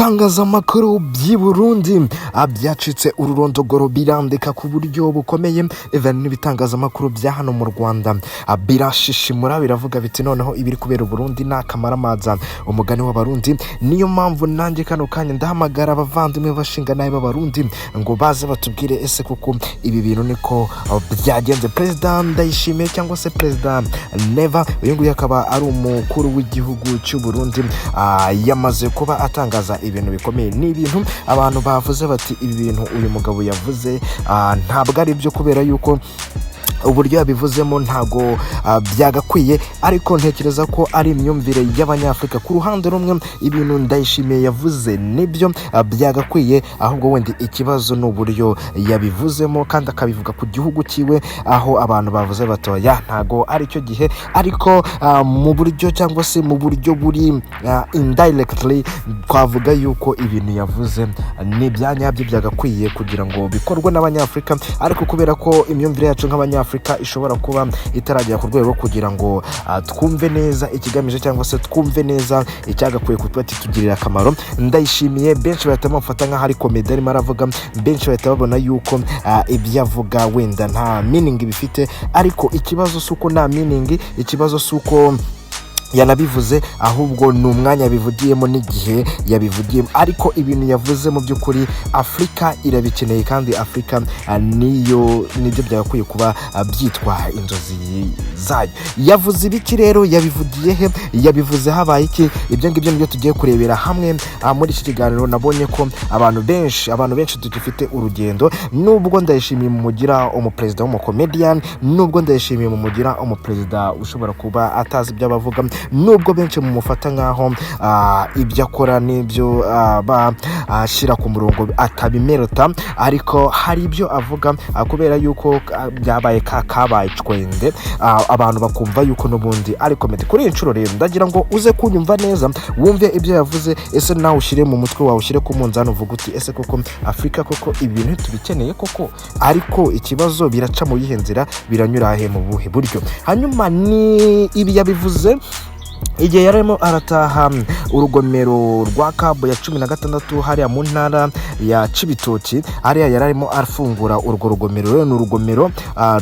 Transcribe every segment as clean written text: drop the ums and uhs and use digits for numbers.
Ibitangazamakuru by'i Burundi byacitse ururondogoro, birandika ku buryo bukomeye. Even n'ibitangazamakuru bya hano mu Rwanda birashishimura, biravuga biti: "Noneho ibiri kubera Burundi ni akamaramaza," umugani w'Abarundi. Niyo mpamvu nanjye kano kanya ndahamagara abavandimwe bashinga nabi b'Abarundi ngo baze batubwire: ese koko ibi bintu niko byagenze? Perezida Ndayishimiye cyangwa se Perezida Neva, uyu nguyu akaba ari umukuru w'igihugu cy'u Burundi, yamaze kuba atangaza ibintu bikomeye. Ni ibintu abantu bavuze bati: "Ibi bintu uyu mugabo yavuze ntabwo ari byo, kubera yuko uburyo yabivuzemo ntago byagakwiye." Ariko ntekereza ko ari imyumvire y'Abanyafurika. Ku ruhande rumwe, ibintu Ndayishimiye yavuze nibyo, byagakwiye, ahubwo wenda ikibazo ni uburyo yabivuzemo, kandi akabivuga ku gihugu cyiwe, aho abantu bavuze bati: "Oya, ntago ari cyo gihe." Ariko mu buryo cyangwa se mu buryo buri indirectly, twavuga yuko ibintu yavuze ni ibya nyabyo, byagakwiye kugira ngo bikorwe n'Abanyafurika. Ariko kubera ko imyumvire yacu nk'Abanyafurika ishobora kuba itaragera ku rwego kugira ngo twumve neza ikigamije cyangwa se twumve neza icyagakwiye kuba kitugirira akamaro, Ndayishimiye benshi bahita bamufata nk'aho ari comedy arimo aravuga. Benshi bahita babona yuko ibyo avuga wenda nta meaning bifite. Ariko ikibazo si uko nta meaning, ikibazo si uko yanabivuze, ahubwo ni umwanya yabivugiyemo n'igihe yabivugiyemo. Ariko ibintu yavuze mu by'ukuri Afurika irabikeneye, kandi Afurika niyo nibyo byagakwiye kuba byitwa inzozi zayo. Yavuze ibiki rero? Yabivugiye he? Yabivuze habaye iki? Ibyo ngibyo nibyo tugiye kurebera hamwe muri iki kiganiro. Nabonye ko abantu benshi tugifite urugendo. Nubwo Ndayishimiye mumugira umuperezida w'umukomediyani, nubwo Ndayishimiye mumugira umuperezida ushobora kuba atazi ibyo abavuga, nubwo benshi mumufata nk'aho ibyo akora n'ibyo ashyira ku murongo atabimerita, ariko hari ibyo avuga, kubera yuko byabaye ka kabaye cwende, abantu bakumva yuko n'ubundi ari comedy. Kuri iyi nshuro rero ndagira ngo uze kunyumva neza, wumve ibyo yavuze. Ese nawe ushyire mu mutwe wawe, ushyire ku munzani, uvuga uti: "Ese koko Afurika koko ibi bintu tubikeneye koko?" Ariko ikibazo, biraca mu yihe nzira? Biranyura he? Mu buhe buryo? Hanyuma ni ibi yabivuze igihe yarimo arataha urugomero rwa kabo ya 16 hariya mu ntara ya Cibitoki. Hariya yari arimo afungura urwo rugomero. Rero ni urugomero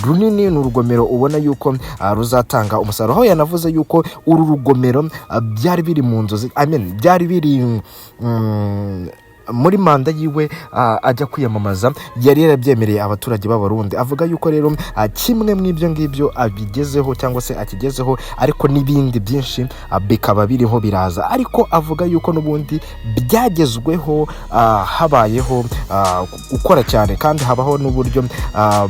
runini, ni urugomero ubona yuko ruzatanga umusaruro, aho yanavuze yuko uru rugomero byari biri mu nzozi, I mean, byari biri muri manda yiwe ajya kwiyamamaza, yari yarabyemereye abaturage b'Abarundi. Avuga yuko rero kimwe mu ibyo ngibyo abigezeho cyangwa se akigezeho, ariko n'ibindi byinshi bikaba biriho biraza. Ariko avuga yuko n'ubundi byagezweho habayeho gukora cyane, kandi habaho n'uburyo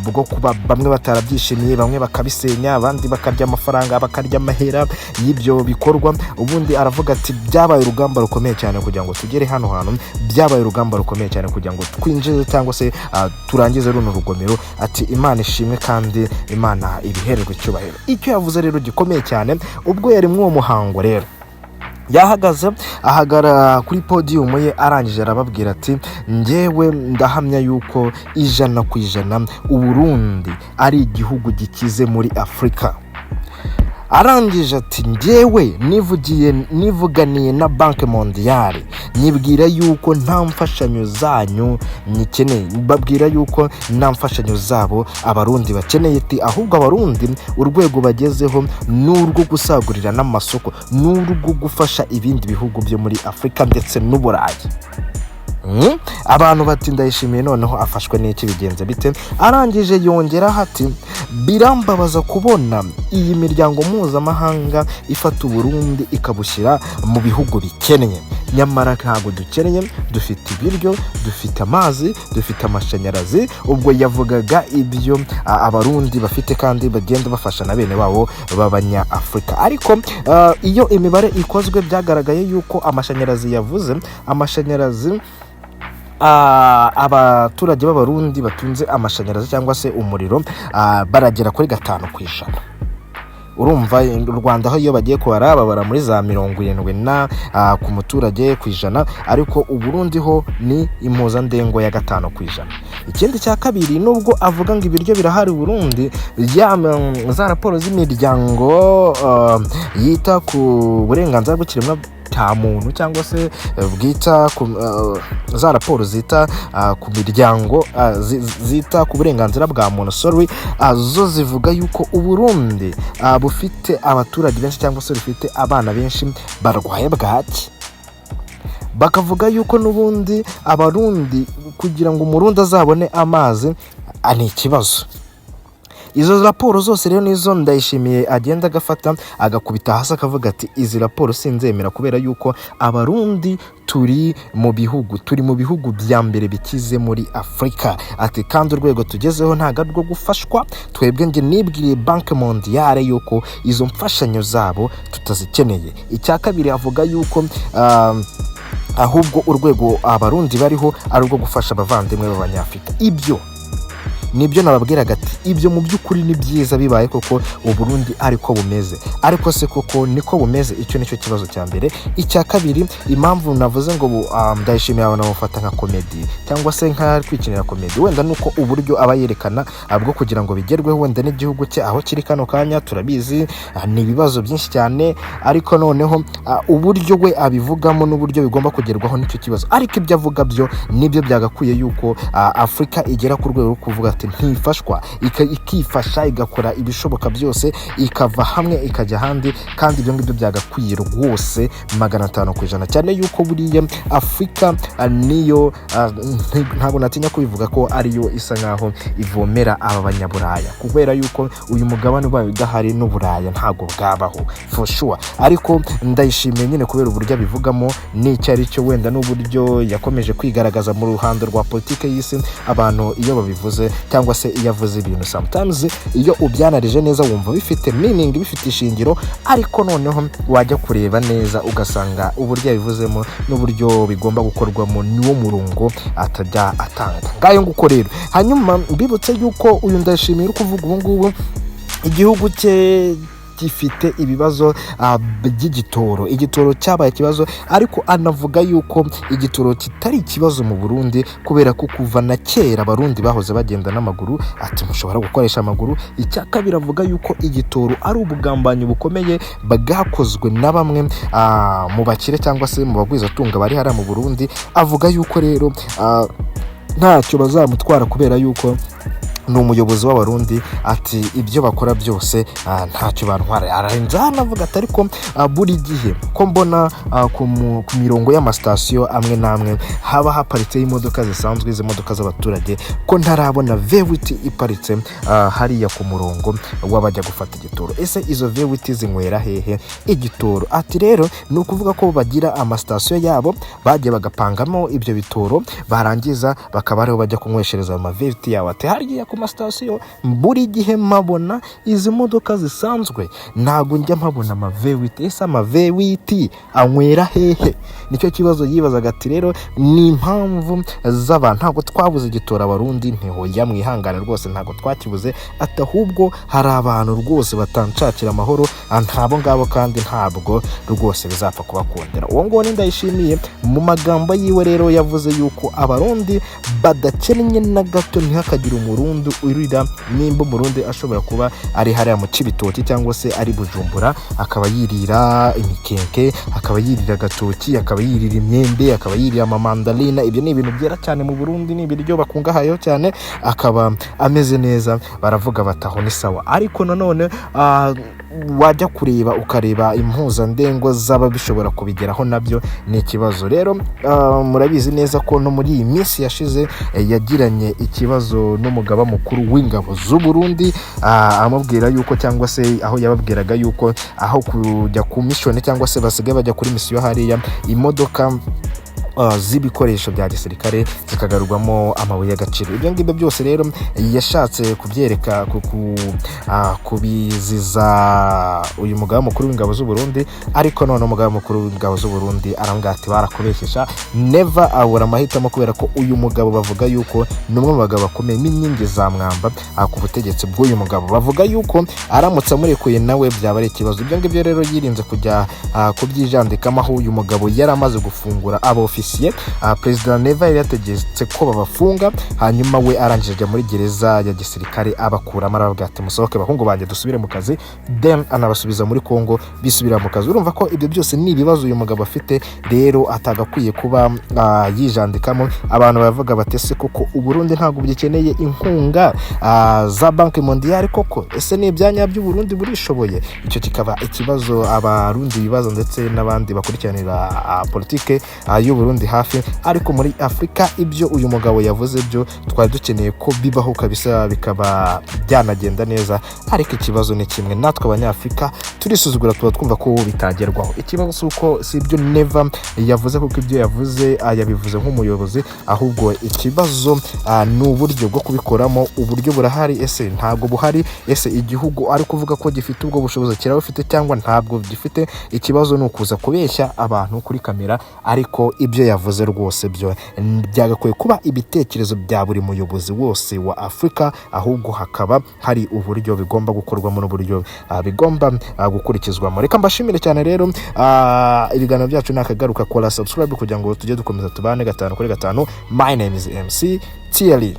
bwo kuba bamwe batarabyishimiye, bamwe bakabisenya, abandi bakarya amafaranga, bakarya amahera y'ibyo bikorwa. Ubundi aravuga ati: "Byabaye urugamba rukomeye cyane kugira ngo tugere hano hantu, byabaye urugamba rukomeye cyane kugira ngo twinjize cyangwa se turangize runo rugomero." Ati: "Imana ishimwe kandi Imana ibihererwe icyubahiro." Icyo yavuze rero gikomeye cyane, ubwo yari muri uwo muhango rero, yahagaze, ahagarara kuri podium ye, arangije arababwira ati: "Njyewe ndahamya yuko 100% Uburundi ari igihugu gikize muri Afurika." Arangije ati: "Njyewe nivugiye, nivuganiye na Banque Mondiale, nyibwira yuko nta mfashanyo zanyu nyikeneye." Babwira yuko nta mfashanyo zabo Abarundi bakeneye. Ati: "Ahubwo Abarundi urwego bagezeho ni urwo gusagurira n'amasoko, ni urwo gufasha ibindi bihugu byo muri Afurika ndetse n'Uburayi." Abantu bati: "Ndayishimiye noneho afashwe n'iki? Bigenze bite?" Arangije yongeraho ati: "Birambabaza kubona iyi miryango mpuzamahanga ifata Uburundi ikabushyira mu bihugu bikennye, nyamara ntabwo dukennye. Dufite ibiryo, dufite amazi, dufite amashanyarazi." Ubwo yavugaga ibyo Abarundi bafite kandi bagenda bafasha na bene wabo b'Abanyafurika. Ariko iyo imibare ikozwe, byagaragaye yuko amashanyarazi yavuze, amashanyarazi, abaturage b'Abarundi batunze amashanyarazi cyangwa se umuriro baragera kuri 5%. Urumva u Rwanda aho iyo bagiye kubara babara muri za 70 na ku muturage ku ijana, ariko Uburundi ho ni impuzandengo ya 5%. Ikindi cya kabiri, nubwo avuga ngo ibiryo birahari Burundi, ya za raporo z'imiryango yita ku burenganzira bw'ikiremwa cya muntu cyangwa se bwita ku za raporo zita ku miryango, zita ku burenganzira bwa muntu, sorry, zo zivuga yuko Uburundi bufite abaturage benshi cyangwa se bufite abana benshi barwaye bwaki. Bakavuga yuko n'ubundi Abarundi, kugira ngo Umurundi azabone amazi, ni ikibazo. Izo raporo zose rero nizo Ndayishimiye agenda agafata agakubita hasi, akavuga ati: "Izi raporo sinzemera, kubera yuko Abarundi turi mu bihugu bya mbere bikize muri Afurika." Ati: "Kandi urwego tugezeho ntabwo ari urwo gufashwa twebwe. Njye nibwiriye Banque Mondiale yuko izo mfashanyo zabo tutazikeneye." Icya kabiri, avuga yuko ahubwo urwego Abarundi bariho ari urwo gufasha abavandimwe b'Abanyafurika. Ibyo nibyo nababwiraga ati ibyo mu by'ukuri ni byiza bibaye koko Uburundi ariko bumeze. Ariko se koko niko bumeze? Icyo nicyo kibazo cya mbere. Icya kabiri, impamvu navuze ngo Ndayishimiye abantu bamufata nka comedy cyangwa se nka kwikinira comedy, wenda nuko uburyo aba yerekana bwo kugira ngo bigerweho, wenda n'igihugu cye aho kiri kano kanya turabizi, ni ibibazo byinshi cyane. Ariko noneho uburyo we abivugamo n'uburyo bigomba kugerwaho nicyo kibazo. Ariko ibyo avuga byo nibyo byagakwiye, yuko Afurika igera ku rwego rwo kuvuga ati ntifashwa, ikifasha, igakora ibishoboka byose, ikava hamwe ikajya ahandi. Kandi ibyo ngibyo byagakwiye rwose 500%, cyane yuko buriya Afurika niyo, ntabwo natinya kubivuga ko ariyo isa nkaho ivomera aba Banyaburaya, kubera yuko uyu mugabane ubaye udahari n'Uburaya ntabwo bwabaho for sure. Ariko Ndayishimiye nyine kubera uburyo abivugamo n'icyo ari cyo, wenda n'uburyo yakomeje kwigaragaza mu ruhando rwa politiki y'isi, abantu iyo babivuze cyangwa se iyo avuze ibintu, sometimes iyo ubyanarije neza wumva bifite meaning, bifite ishingiro. Ariko noneho wajya kureba neza ugasanga uburyo yabivuzemo n'uburyo bigomba gukorwamo niwo murongo atajya atanga. Ngayo nguko rero. Hanyuma mbibutse yuko uyu Ndayishimiye uri kuvuga ubu ngubu, igihugu cye gifite ibibazo by'igitoro. Igitoro cyabaye ikibazo, ariko anavuga yuko igitoro kitari ikibazo mu Burundi, kubera ko kuva na kera Abarundi bahoze bagenda n'amaguru. Ati: "Mushobora gukoresha amaguru." Icya kabiri, avuga yuko igitoro ari ubugambanyi bukomeye bwakozwe na bamwe mu bakire cyangwa se mu bagwizatunga bari hariya mu Burundi. Avuga yuko rero ntacyo bazamutwara kubera yuko ni umuyobozi w'Abarundi. Ati: "Ibyo bakora byose ntacyo bantwara." Ararenza hano avuga ati: "Ariko buri gihe ko mbona ku mirongo y'amasitasiyo amwe n'amwe haba haparitseho imodoka zisanzwe, izi modoka z'abaturage, ko ntarabona V8 iparitse hariya ku murongo w'abajya gufata igitoro? Ese izo V8 zinywera hehe igitoro?" Ati: "Rero ni ukuvuga ko bagira amasitasiyo yabo bagiye bagapangamo ibyo bitoro, barangiza bakaba ariho bajya kunyweshereza ayo ma V8 yabo." Ati: "Hariya ku masitasiyo buri gihe mpabona izi modoka zisanzwe, ntabwo njya mpabona ama V8. Ese ama V8 anywera hehe?" Nicyo kibazo yibazaga. Ati: "Rero ni impamvu z'abantu, ntabwo twabuze igitoro Abarundi, ntihoya mwihangane rwose, ntabwo twakibuze." Ati: "Ahubwo hari abantu rwose batanshakira amahoro, ntabo ngabo kandi ntabwo rwose bizapfa kubakundira." Uwo nguwo ni Ndayishimiye mu magambo yiwe. Rero yavuze yuko Abarundi badakennye na gato, ntihakagire Umurundi urira. Nimba Umurundi ashobora kuba ari hariya mu Cibitoki cyangwa se ari Bujumbura, akaba yirira imikenke, akaba yirira agatoki, akaba yirira imyembe, akaba yirira amamandarina, ibyo ni ibintu byera cyane mu Burundi, ni ibiryo bakungahayeho cyane, akaba ameze neza, baravuga bati aho ni sawa. Ariko nanone wajya kureba ukareba impuzandengo z'aba bishobora kubigeraho, nabyo ni ikibazo. Rero murabizi neza ko no muri iyi minsi yashize yagiranye ikibazo n'umugaba mukuru w'ingabo z'u Burundi, amubwira yuko, cyangwa se aho yababwiraga yuko aho kujya ku mission cyangwa se basigaye bajya kuri misiyo hariya, imodoka z'ibikoresho bya gisirikare zikagarurwamo amabuye y'agaciro. Ibyo ngibyo byose rero yashatse kubyereka kubiziza uyu mugaba mukuru w'ingabo z'u Burundi. Ariko none umugaba mukuru w'ingabo z'u Burundi aramubwira ati: "Barakubeshyesha, never." Abura amahitamo, kubera ko uyu mugabo bavuga yuko ni umwe mu bagabo bakomeye n'inkingi za mwamba ku butegetsi bw'uyu mugabo. Bavuga yuko aramutse amurekuye nawe byaba ari ikibazo. Ibyo ngibyo rero yirinze kujya kubyijandikamo, aho uyu mugabo yari amaze gufungura aba ofisiye. Officier. Perezida Neva yari yategetse ko babafunga, hanyuma we arangije ajya muri gereza ya gisirikare, abakuramo, aravuga ati: "Musohoke bahungu banjye, dusubire mu kazi." Then anabasubiza muri Kongo, bisubira mu kazi. Urumva ko ibyo byose ni ibibazo uyu mugabo afite rero atagakwiye kuba yijandikamo. Abantu baravuga bati: "Ese koko Uburundi ntabwo bugikeneye inkunga za Banque Mondiale koko? Ese ni ibyanya by'Uburundi burishoboye?" Icyo kikaba ikibazo Abarundi bibaza ndetse n'abandi bakurikiranira politike y'Uburundi hafi. Ariko muri Afurika, ibyo uyu mugabo yavuze byo twari dukeneye ko bibaho kabisa, bikaba byanagenda neza. Ariko ikibazo ni kimwe: natwe Abanyafurika turisuzugura, tuba twumva ko bitagerwaho. Ikibazo si uko, si ibyo Neva yavuze, kuko ibyo yavuze yabivuze nk'umuyobozi. Ahubwo ikibazo ni uburyo bwo kubikoramo. Uburyo burahari? Ese ntabwo buhari? Ese igihugu ari kuvuga ko gifite ubwo bushobozi kirabufite cyangwa ntabwo gifite? Ikibazo ni ukuza kubeshya abantu kuri kamera. Ariko ibyo yavuze rwose byo byagakwiye kuba ibitekerezo bya buri muyobozi wose wa Afurika, ahubwo hakaba hari uburyo bigomba gukorwamo n'uburyo bigomba gukurikizwamo. Reka mbashimire cyane rero. Ibiganiro byacu ni akagaruka. Kora subscribe kugira ngo tujye dukomeza tubane gatanu kuri gatanu. My name is MC Thierry.